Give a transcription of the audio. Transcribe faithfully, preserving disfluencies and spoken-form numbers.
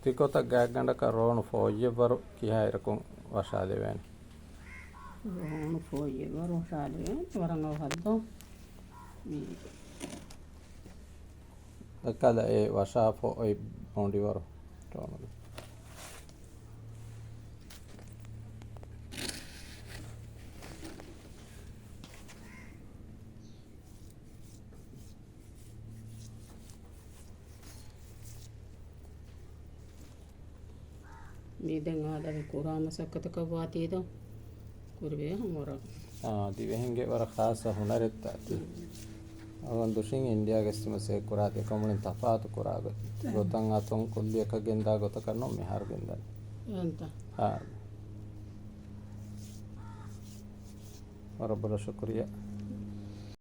ތިކޮތަށް ގާތްގަނޑަކަށް ރޯނު ފޯއްޔެއްވަރު ކިހާއިރަކުން ވަށާލެވޭނެ؟ ރޯނު ފޯއްޔެއްވަރު ވަށާލެވޭނެ. ވަރަށް އަވަހަށްދޯ؟ މީ. ދައްކާލަ އެ ވަށާ ފޯ އޮތް ބޮނޑިވަރު ރޯނުގެ. މީ ދެން އާދަ މި ކުރާ މަސައްކަތަކަށް ވާތީ ދޯ؟ ކުރިވޭ ހަމަ ވަރަށް. އާ، ދިވެހިންގެ ވަރަށް ޚާއްޞަ ހުނަރެއްތާ ތީ. އަޅުގަނޑު ދުށިން އިންޑިއާގެ ސިމަ ސޭ ކުރާ ދެކަމުނިން ތަފާތު ކުރާ ގޮތް. ގޮތަށް އަތުން ކުއްލިއަކަށް ގެންދާ ގޮތަކަށް ނޫން މިހާރު ގެންދަނީ. އެހެންތަ؟ އާ. ވަރަށް ބޮޑަށް ޝުކުރިއްޔާ.